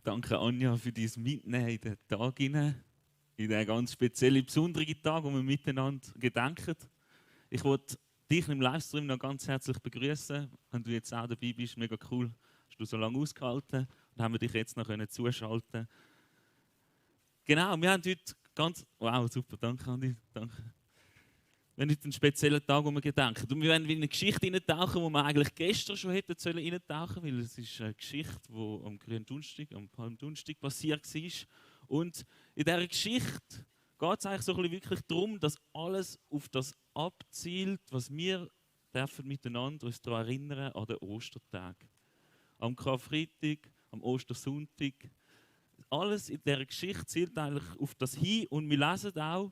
Danke Anja für dein Mitnehmen in den Tag hinein, in den ganz speziellen, besonderen Tag, wo wir miteinander gedenken. Ich wollte dich im Livestream noch ganz herzlich begrüßen, wenn du jetzt auch dabei bist. Mega cool, hast du so lange ausgehalten und haben wir dich jetzt noch zuschalten. Genau, wir haben heute ganz... Wow, super, danke Andi, danke. Wir haben heute einen speziellen Tag, wo wir gedenken. Und wir werden in eine Geschichte eintauchen, wo wir eigentlich gestern schon hätten eintauchen sollen, weil es ist eine Geschichte, die am grünen Donnerstag, am Palmdonnerstag passiert war. Und in dieser Geschichte geht es eigentlich so ein bisschen wirklich darum, dass alles auf das abzielt, was wir dürfen miteinander uns daran erinnern an den Ostertag. Am Karfreitag, am Ostersonntag. Alles in dieser Geschichte zielt eigentlich auf das hin und wir lesen auch,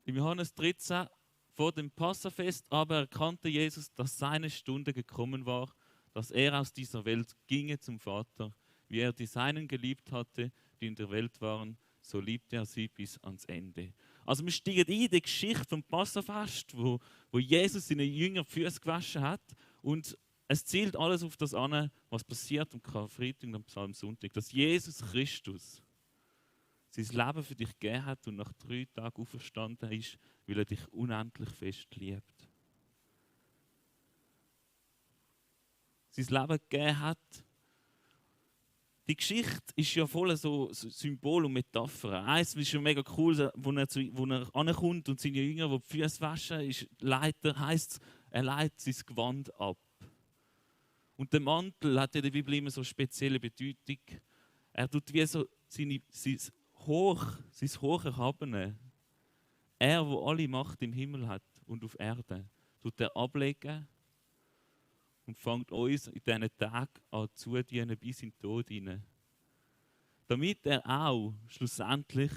in Johannes 13, vor dem Passafest aber erkannte Jesus, dass seine Stunde gekommen war, dass er aus dieser Welt ginge zum Vater. Wie er die Seinen geliebt hatte, die in der Welt waren, so liebte er sie bis ans Ende. Also wir steigen ein in die Geschichte vom Passafest, wo Jesus seine Jünger die Füße gewaschen hat. Und es zielt alles auf das an, was passiert am Karfreitag und am Psalmsonntag. Dass Jesus Christus sein Leben für dich gegeben hat und nach 3 Tagen auferstanden ist, weil er dich unendlich fest liebt. Sein Leben gegeben hat. Die Geschichte ist ja voll so Symbol und Metaphern. Eins ist schon mega cool, wo er ankommt und seine Jünger, die Füße waschen, heisst es, er leitet sein Gewand ab. Und der Mantel hat in der Bibel immer so eine spezielle Bedeutung. Er tut wie so sein Hocherhabene, er, wo alle Macht im Himmel hat und auf Erde, tut er ablegen und fängt uns in diesen Tagen an zu dienen bis in den Tod hinein. Damit er auch schlussendlich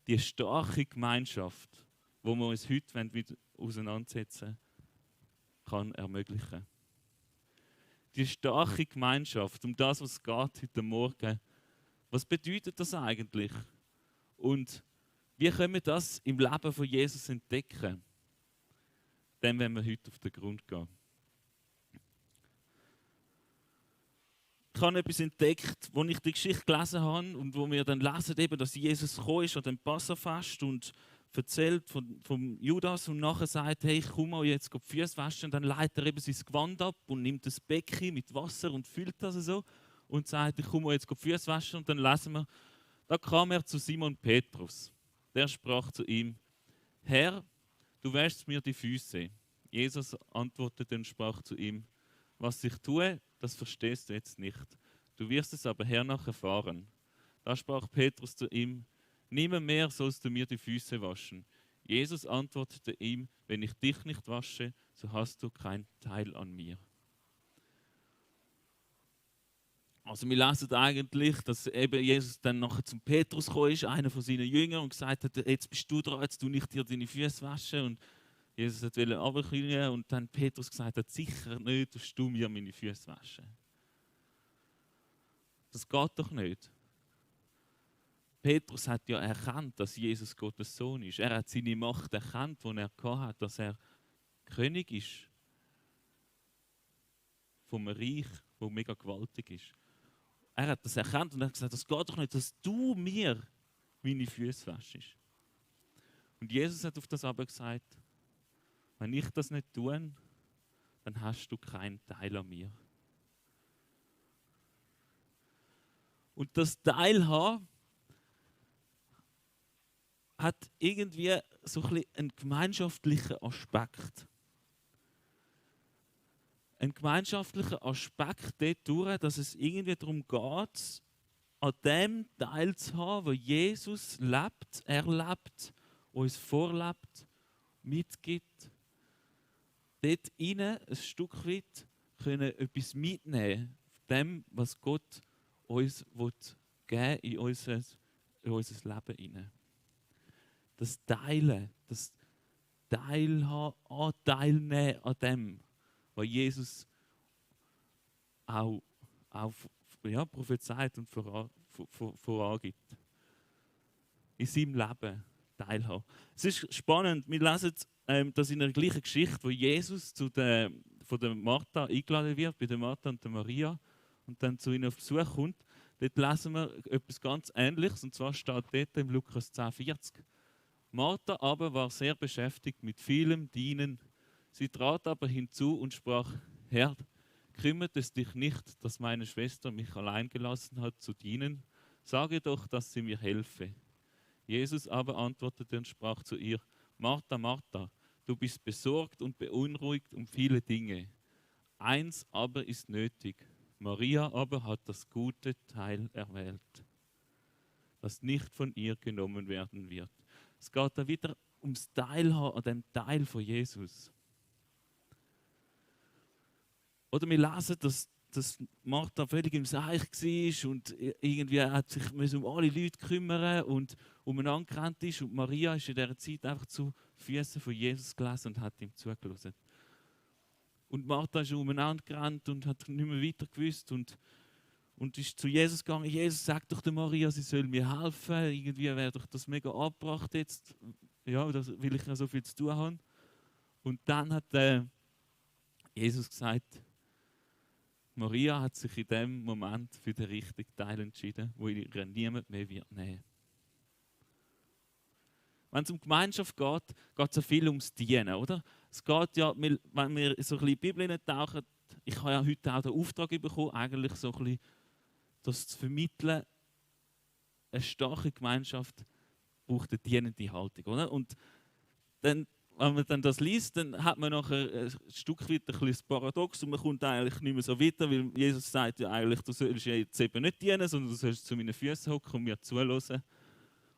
die starke Gemeinschaft, wo wir uns heute wieder auseinandersetzen kann ermöglichen. Die starke Gemeinschaft, um das, was es geht heute Morgen. Was bedeutet das eigentlich? Und wie können wir das im Leben von Jesus entdecken? Dem werden wir heute auf den Grund gehen. Ich habe etwas entdeckt, als ich die Geschichte gelesen habe und wo wir dann lesen, eben, dass Jesus gekommen ist an dem Passafest und erzählt von Judas und nachher sagt, hey, ich komme mal jetzt die Füße waschen. Und dann leitet er eben sein Gewand ab und nimmt das Becken mit Wasser und füllt das so. Und sagt, ich komme jetzt die Füße waschen. Und dann lesen wir, da kam er zu Simon Petrus. Der sprach zu ihm, Herr, du wäschst mir die Füße. Jesus antwortete und sprach zu ihm, was ich tue, das verstehst du jetzt nicht. Du wirst es aber hernach erfahren. Da sprach Petrus zu ihm, nimmermehr sollst du mir die Füße waschen. Jesus antwortete ihm, wenn ich dich nicht wasche, so hast du keinen Teil an mir. Also wir lesen eigentlich, dass eben Jesus dann nachher zum Petrus gekommen ist, einer von seinen Jüngern, und gesagt hat, jetzt bist du dran, jetzt tue ich dir deine Füße waschen. Und Jesus wollte runterkommen und dann Petrus gesagt hat, sicher nicht, dass du mir meine Füße waschen. Das geht doch nicht. Petrus hat ja erkannt, dass Jesus Gottes Sohn ist. Er hat seine Macht erkannt, die er hatte, dass er König ist vom Reich, das mega gewaltig ist. Er hat das erkannt und hat gesagt, das geht doch nicht, dass du mir meine Füße waschst. Und Jesus hat auf das aber gesagt, wenn ich das nicht tue, dann hast du keinen Teil an mir. Und das Teilhaben hat irgendwie so ein bisschen einen gemeinschaftlichen Aspekt. Ein gemeinschaftlicher Aspekt dadurch, dass es irgendwie darum geht, an dem teilzuhaben, wo Jesus lebt, erlebt, uns vorlebt, mitgibt. Dort rein ein Stück weit können etwas mitnehmen von dem, was Gott uns geben will in unser Leben hinein. Das Teilen, das Teilhaben, teilnehmen an dem, was Jesus auch prophezeit und vorangibt. In seinem Leben teilhaben. Es ist spannend, wir lesen das in der gleichen Geschichte, wo Jesus zu den von der Martha eingeladen wird, bei der Martha und der Maria, und dann zu ihnen auf Besuch kommt, dort lesen wir etwas ganz Ähnliches, und zwar steht dort im Lukas 10,40. Martha aber war sehr beschäftigt mit vielem Dienen. Sie trat aber hinzu und sprach: Herr, kümmert es dich nicht, dass meine Schwester mich allein gelassen hat zu dienen? Sage doch, dass sie mir helfe. Jesus aber antwortete und sprach zu ihr: Martha, Martha, du bist besorgt und beunruhigt um viele Dinge. Eins aber ist nötig. Maria aber hat das gute Teil erwählt, das nicht von ihr genommen werden wird. Es geht da wieder ums Teilhaben an dem Teil von Jesus. Oder wir lesen, dass Martha völlig im Seich war und irgendwie hat sich um alle Leute kümmern und umeinander gerannt ist. Und Maria ist in dieser Zeit einfach zu Füßen von Jesus gelesen und hat ihm zugelassen. Und Martha ist umeinander gerannt und hat nicht mehr weiter gewusst und ist zu Jesus gegangen. Jesus, sag doch der Maria, sie soll mir helfen. Irgendwie wäre doch das mega abgebracht jetzt. Ja, das will ich ja so viel zu tun haben. Und dann hat Jesus gesagt, Maria hat sich in dem Moment für den richtigen Teil entschieden, wo ihr niemand mehr wird nehmen. Wenn es um Gemeinschaft geht, geht es ja viel ums Dienen, oder? Es geht ja, wenn wir so ein bisschen in die Bibel tauchen, ich habe ja heute auch den Auftrag bekommen, eigentlich so ein bisschen das zu vermitteln, eine starke Gemeinschaft braucht eine dienende Haltung, oder? Und dann, wenn man dann das liest, dann hat man nachher ein Stück weit ein bisschen Paradox und man kommt eigentlich nicht mehr so weiter, weil Jesus sagt ja eigentlich, du sollst jetzt eben nicht dienen, sondern du sollst zu meinen Füßen hocken und mir zuhören.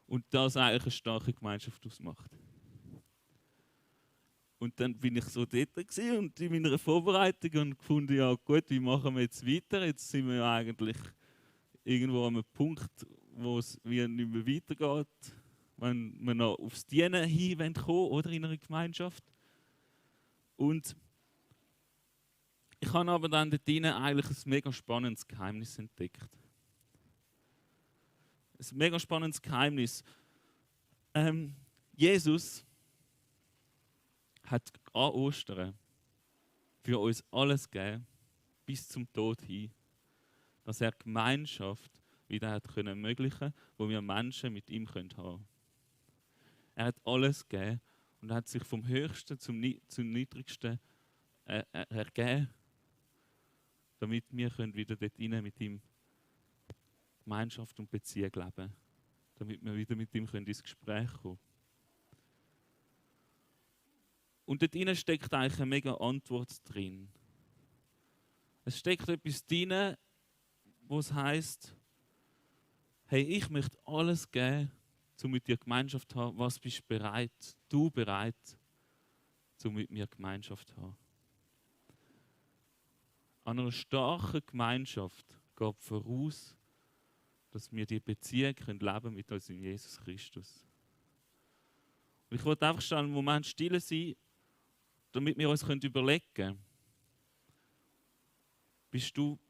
Und das eigentlich eine starke Gemeinschaft ausmacht. Und dann bin ich so dort und in meiner Vorbereitung und gefunden, ja gut, wie machen wir jetzt weiter? Jetzt sind wir ja eigentlich irgendwo an einem Punkt, wo es wie nicht mehr weitergeht, wenn wir noch aufs Dienen hin kommen oder in einer Gemeinschaft. Und ich habe aber dann dort drinnen eigentlich ein mega spannendes Geheimnis entdeckt. Ein mega spannendes Geheimnis. Jesus hat an Ostern für uns alles gegeben, bis zum Tod hin, dass er Gemeinschaft wieder hat ermöglichen, wo wir Menschen mit ihm haben können. Er hat alles gegeben und hat sich vom Höchsten zum Niedrigsten ergeben, damit wir wieder dort rein mit ihm Gemeinschaft und Beziehung leben, damit wir wieder mit ihm ins Gespräch kommen. Und dort drin steckt eigentlich eine mega Antwort drin. Es steckt etwas drin, wo es heisst, hey, ich möchte alles geben, um mit dir Gemeinschaft zu haben. Was bist du bereit, um mit mir Gemeinschaft zu haben? An einer starken Gemeinschaft geht voraus, dass wir die Beziehung leben mit unserem Jesus Christus. Und ich wollte einfach schon einen Moment still sein, damit wir uns überlegen können,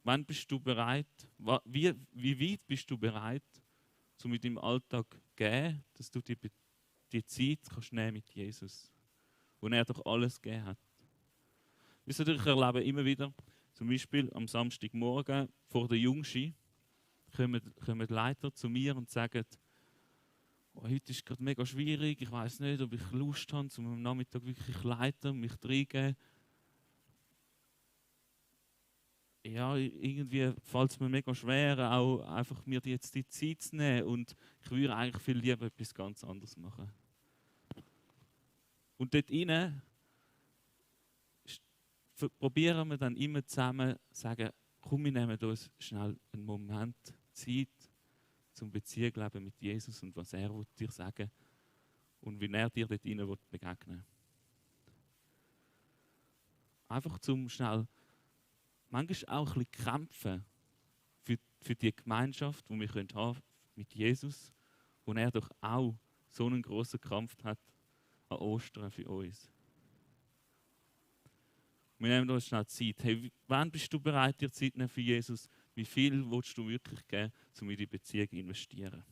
wann bist du bereit, wie weit bist du bereit, um mit deinem Alltag zu geben, dass du die Zeit kannst nehmen mit Jesus, wo er doch alles gegeben hat. Ich erlebe immer wieder, zum Beispiel am Samstagmorgen vor der Jungschi, kommen Leiter zu mir und sagen, oh, heute ist es gerade mega schwierig, ich weiß nicht, ob ich Lust habe, am Nachmittag wirklich leiten, mich reingeben. Ja, irgendwie fällt es mir mega schwer, auch einfach mir jetzt die Zeit zu nehmen und ich würde eigentlich viel lieber etwas ganz anderes machen. Und dort rein probieren wir dann immer zusammen zu sagen, komm, wir nehmen uns schnell einen Moment Zeit, zum Beziehung leben mit Jesus und was er dir sagen will und wie er dir dort rein begegnen will. Einfach zum schnell, manchmal auch ein bisschen kämpfen für die Gemeinschaft, die wir haben mit Jesus, wo er doch auch so einen grossen Kampf hat an Ostern für uns. Wir nehmen uns schnell Zeit. Hey, wann bist du bereit, dir Zeit zu nehmen für Jesus? Wie viel willst du wirklich geben, um in die Beziehung zu investieren?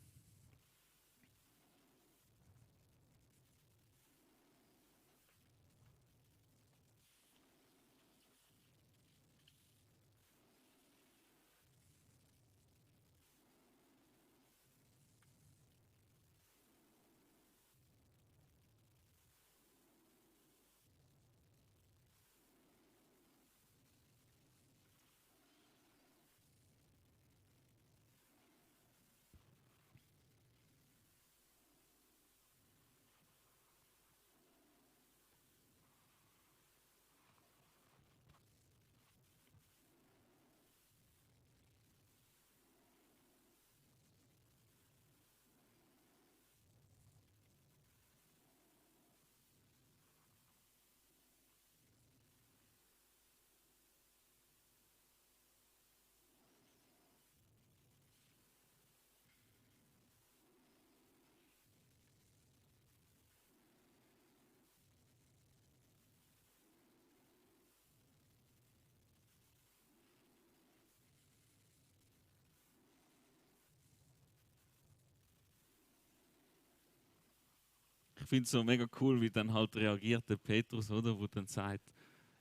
finde es so mega cool, wie dann halt reagiert der Petrus, oder? Wo dann sagt,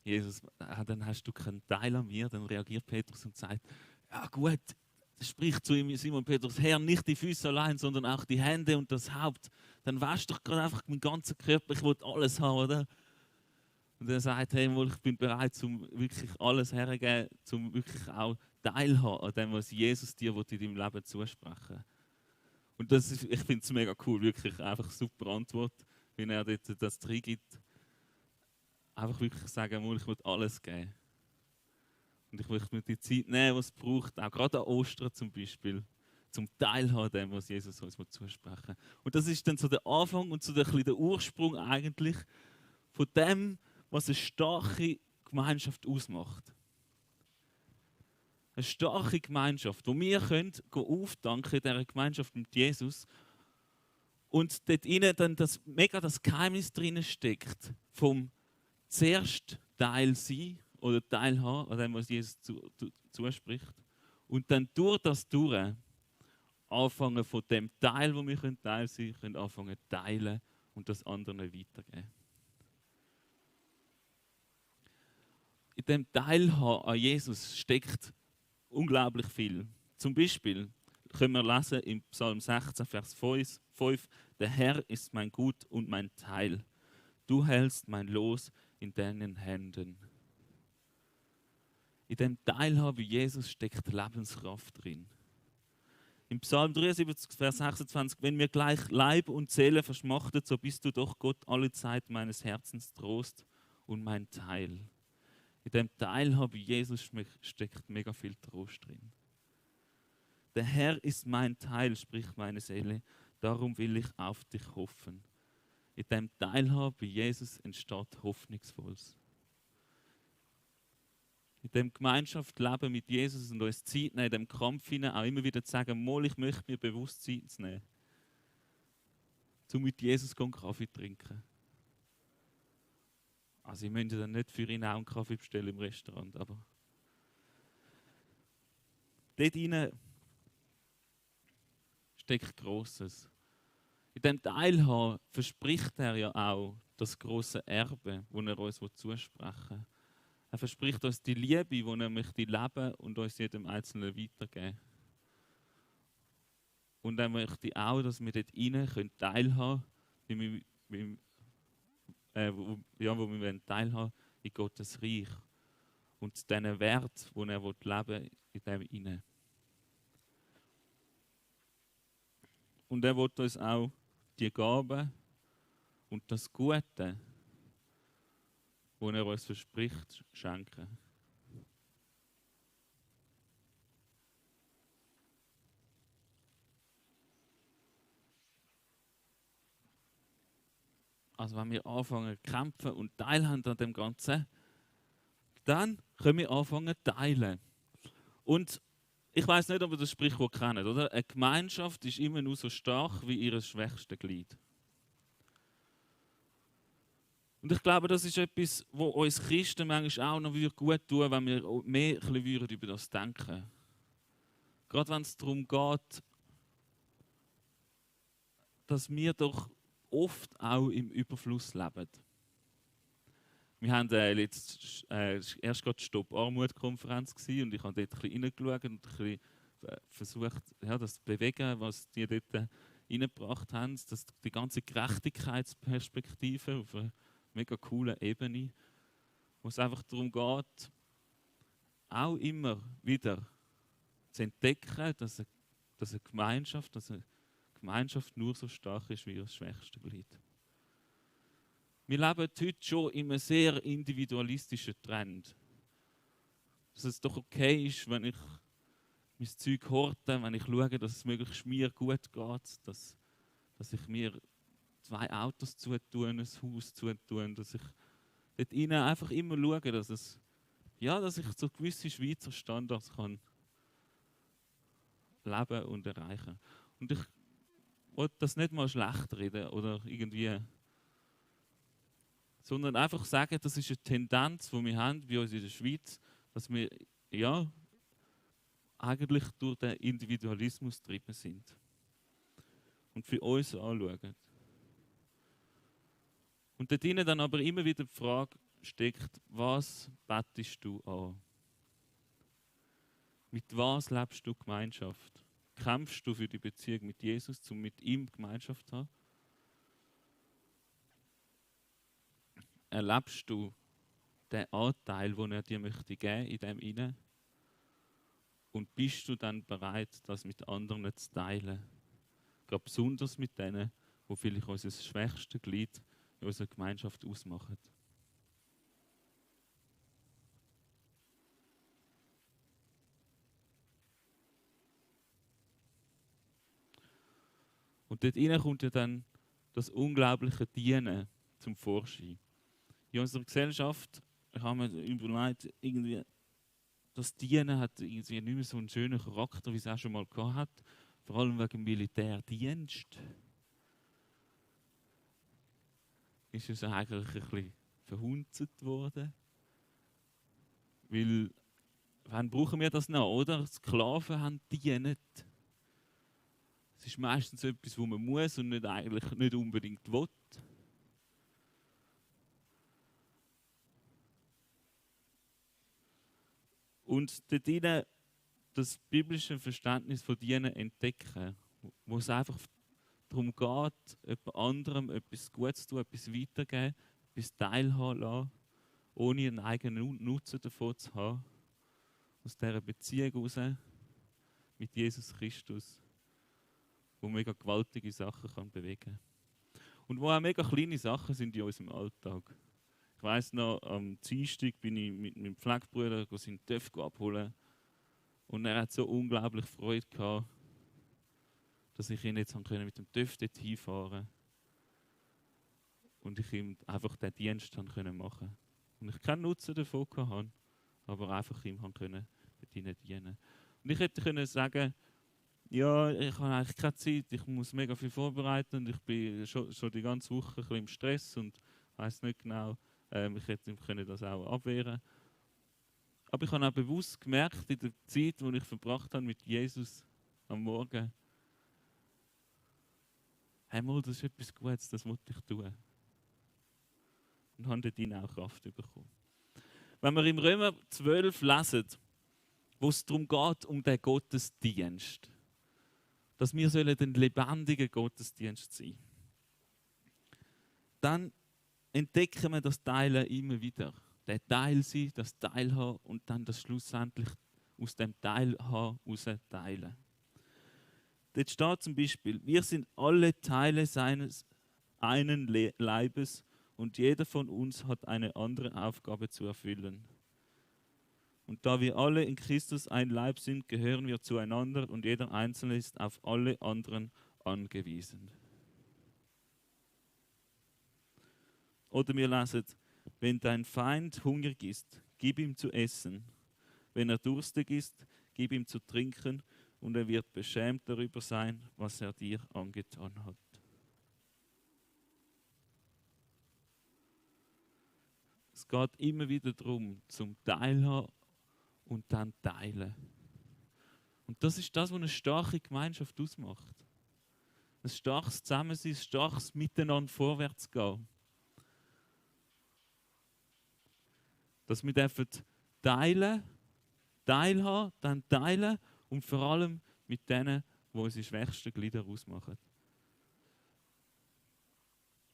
Jesus, dann hast du keinen Teil an mir. Dann reagiert Petrus und sagt, ja gut, spricht zu ihm Simon Petrus, Herr, nicht die Füße allein, sondern auch die Hände und das Haupt. Dann wasch doch gerade einfach meinen ganzen Körper, ich will alles haben, oder? Und er sagt, hey, ich bin bereit, um wirklich alles herzugeben, um wirklich auch teilhaben an dem, was Jesus dir in deinem Leben zusprechen. Und das ist, ich finde es mega cool, wirklich einfach super Antwort, wie er dort das reingibt. Einfach wirklich sagen, ich will alles geben. Und ich möchte mir die Zeit nehmen, die es braucht, auch gerade an Ostern zum Beispiel, zum Teilhaben an dem, was Jesus uns zusprechen will. Und das ist dann so der Anfang und so der Ursprung eigentlich von dem, was eine starke Gemeinschaft ausmacht. Eine starke Gemeinschaft, wo wir können auftanken in dieser Gemeinschaft mit Jesus und dort innen dann das Geheimnis drin steckt, vom zuerst Teil sein oder teilhaben an dem, was Jesus zuspricht. Und dann durch das durch anfangen von dem Teil, wo wir Teil sein können, anfangen zu teilen und das anderen weitergeben. In dem Teilhaben an Jesus steckt unglaublich viel. Zum Beispiel können wir lesen im Psalm 16, Vers 5, der Herr ist mein Gut und mein Teil. Du hältst mein Los in deinen Händen. In dem Teilhaben Jesus steckt Lebenskraft drin. Im Psalm 73, Vers 26, wenn mir gleich Leib und Seele verschmachtet, so bist du doch Gott alle Zeit meines Herzens Trost und mein Teil. In dem Teilhaben Jesus steckt mega viel Trost drin. Der Herr ist mein Teil, spricht meine Seele, darum will ich auf dich hoffen. In dem Teilhaben Jesus entsteht Hoffnungsvolles. In dem Gemeinschaft leben mit Jesus und uns Zeit nehmen, in dem Kampf hinein auch immer wieder zu sagen, ich möchte mir bewusst Zeit nehmen, um mit Jesus Kaffee zu trinken. Also ich möchte dann nicht für ihn auch einen Kaffee bestellen im Restaurant, aber dort hinein steckt Grosses. In dem Teilhaben verspricht er ja auch das große Erbe, das er uns zusprechen will. Er verspricht uns die Liebe, die er möchte leben und uns jedem Einzelnen weitergeben. Und er möchte auch, dass wir dort rein teilhaben können, wo wir teilhaben in Gottes Reich und diesen Wert, den er leben will, in dem hinein. Und er will uns auch die Gaben und das Gute, das er uns verspricht, schenken. Also wenn wir anfangen zu kämpfen und teilhaben an dem Ganzen, dann können wir anfangen zu teilen. Und ich weiß nicht, ob ihr das Sprichwort kennt, oder? Eine Gemeinschaft ist immer nur so stark wie ihr schwächstes Glied. Und ich glaube, das ist etwas, wo uns Christen manchmal auch noch gut tun, wenn wir mehr über das denken würden. Gerade wenn es darum geht, dass wir doch oft auch im Überfluss leben. Wir haben erst gerade die Stopp-Armut-Konferenz und ich habe dort ein bisschen reingeschaut und ein bisschen versucht, das zu bewegen, was die dort reingebracht haben. Das, die ganze Gerechtigkeitsperspektive auf einer mega coolen Ebene, wo es einfach darum geht, auch immer wieder zu entdecken, dass eine Gemeinschaft nur so stark ist wie das schwächste Glied. Wir leben heute schon in einem sehr individualistischen Trend. Dass es doch okay ist, wenn ich mein Zeug horte, wenn ich schaue, dass es möglichst mir gut geht, dass ich mir 2 Autos zutue, ein Haus zutue, dass ich dort innen einfach immer schaue, dass ich so gewisse Schweizer Standards kann leben und erreichen. Und ich wollte das nicht mal schlecht reden oder irgendwie, sondern einfach sagen, das ist eine Tendenz, die wir haben bei uns in der Schweiz, dass wir eigentlich durch den Individualismus getrieben sind und für uns anschauen. Und dort drinnen dann aber immer wieder die Frage steckt, was betest du an? Mit was lebst du Gemeinschaft? Kämpfst du für die Beziehung mit Jesus, um mit ihm Gemeinschaft zu haben? Erlebst du den Anteil, den er dir möchte geben in dem inne? Und bist du dann bereit, das mit anderen zu teilen? Gerade besonders mit denen, die vielleicht unser schwächstes Glied in unserer Gemeinschaft ausmachen. Und dort hinein kommt ja dann das unglaubliche Dienen zum Vorschein. In unserer Gesellschaft haben wir überlegt, irgendwie, das Dienen hat irgendwie nicht mehr so einen schönen Charakter, wie es auch schon mal gehabt hat. Vor allem wegen dem Militärdienst. Ist es eigentlich ein bisschen verhunzt worden. Weil, wann brauchen wir das noch, oder? Sklaven haben dienen. Es ist meistens etwas, wo man muss und eigentlich nicht unbedingt will. Und dort hinein das biblische Verständnis von Dienen entdecken, wo es einfach darum geht, jemand anderem etwas Gutes zu tun, etwas weitergeben, etwas teilhaben lassen, ohne einen eigenen Nutzen davon zu haben. Aus dieser Beziehung heraus mit Jesus Christus, wo mega gewaltige Sachen kann bewegen kann. Und wo auch mega kleine Sachen sind in unserem Alltag. Ich weiss noch, am Dienstag bin ich mit meinem Pflegebruder seinen TÜV abholen. Und er hat so unglaublich Freude gehabt, dass ich ihn jetzt mit dem TÜV dort hinfahren und ich ihm einfach den Dienst machen konnte. Und ich keinen Nutzen davon hatte, aber einfach ihm dort dienen. Und ich hätte können sagen, ja, ich habe eigentlich keine Zeit, ich muss mega viel vorbereiten und ich bin schon die ganze Woche ein bisschen im Stress und weiss nicht genau, ich hätte ihm das auch abwehren. Aber ich habe auch bewusst gemerkt, in der Zeit, die ich verbracht habe mit Jesus am Morgen, hey, mal, das ist etwas Gutes, das wollte ich tun. Und habe dort auch Kraft bekommen. Wenn wir im Römer 12 lesen, wo es darum geht, um den Gottesdienst, dass wir ein lebendiger Gottesdienst sein sollen, dann entdecken wir das Teilen immer wieder. Der Teil sein, das Teilhaben und dann das schlussendlich aus dem Teilhaben heraus teilen. Dort steht zum Beispiel, wir sind alle Teile seines einen Leibes und jeder von uns hat eine andere Aufgabe zu erfüllen. Und da wir alle in Christus ein Leib sind, gehören wir zueinander und jeder Einzelne ist auf alle anderen angewiesen. Oder wir lesen, wenn dein Feind hungrig ist, gib ihm zu essen. Wenn er durstig ist, gib ihm zu trinken und er wird beschämt darüber sein, was er dir angetan hat. Es geht immer wieder darum, zum Teilhaben und dann teilen. Und das ist das, was eine starke Gemeinschaft ausmacht. Ein starkes Zusammensein, ein starkes Miteinander vorwärts gehen. Dass wir dürfen teilen, teilhaben, dann teilen und vor allem mit denen, die unsere schwächsten Glieder ausmachen.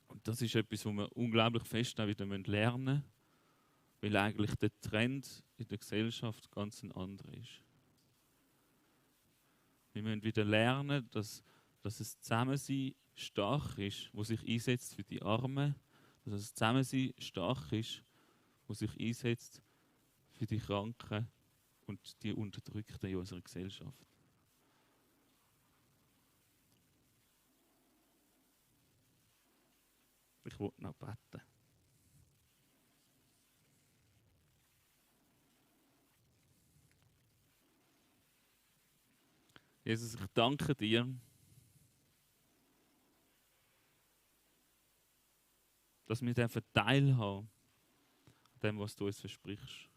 Und das ist etwas, was wir unglaublich fest auch wieder lernen müssen, weil eigentlich der Trend in der Gesellschaft ganz ein anderer ist. Wir müssen wieder lernen, dass es Zusammensein stark ist, wo sich einsetzt für die Armen, dass es Zusammensein stark ist, wo sich einsetzt für die Kranken und die Unterdrückten in unserer Gesellschaft. Ich wollte noch beten. Jesus, ich danke dir, dass wir teilhaben an dem, was du uns versprichst.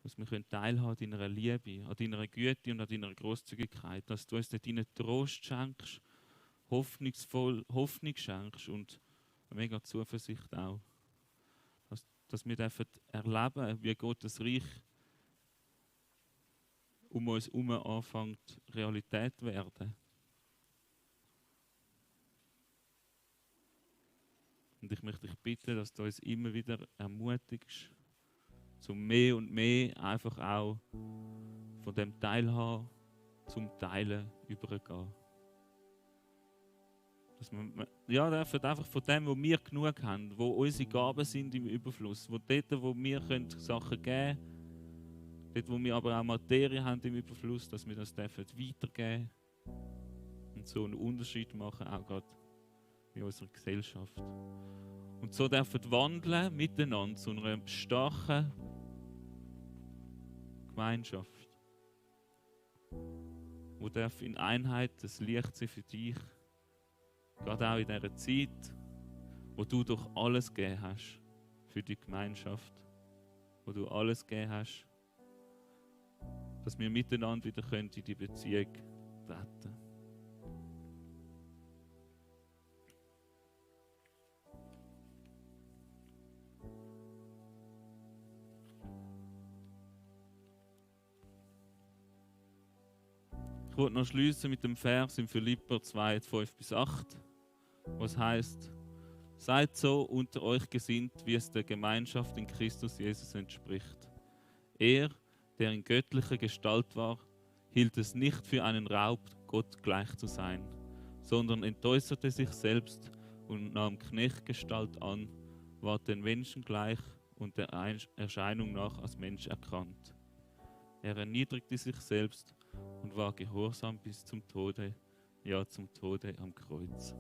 Dass wir teilhaben an deiner Liebe, an deiner Güte und an deiner Großzügigkeit. Dass du uns dort deinen Trost schenkst, Hoffnung schenkst und mega Zuversicht auch. Dass wir erleben, wie Gottes Reich um uns herum anfängt, Realität zu werden. Und ich möchte dich bitten, dass du uns immer wieder ermutigst, zum mehr und mehr einfach auch von dem Teilhaben zum Teilen übergehen. Dass wir dürfen einfach von dem, wo wir genug haben, wo unsere Gaben sind im Überfluss, wo dort, wo wir Sachen geben können, dort, wo wir aber auch Materie haben im Überfluss, dass wir das dürfen weitergeben und so einen Unterschied machen, auch gerade in unserer Gesellschaft. Und so dürfen wandeln miteinander zu einer starken Gemeinschaft, wo darf in Einheit das Licht sein für dich, gerade auch in dieser Zeit, wo du doch alles gegeben hast für die Gemeinschaft, wo du alles gegeben hast, dass wir miteinander wieder in die Beziehung treten können. Ich wollte noch schließen mit dem Vers in Philipper 2, 5-8, was heißt: Seid so unter euch gesinnt, wie es der Gemeinschaft in Christus Jesus entspricht. Er, der in göttlicher Gestalt war, hielt es nicht für einen Raub, Gott gleich zu sein, sondern entäußerte sich selbst und nahm Knechtgestalt an, war den Menschen gleich und der Erscheinung nach als Mensch erkannt. Er erniedrigte sich selbst und war gehorsam bis zum Tode, ja zum Tode am Kreuz.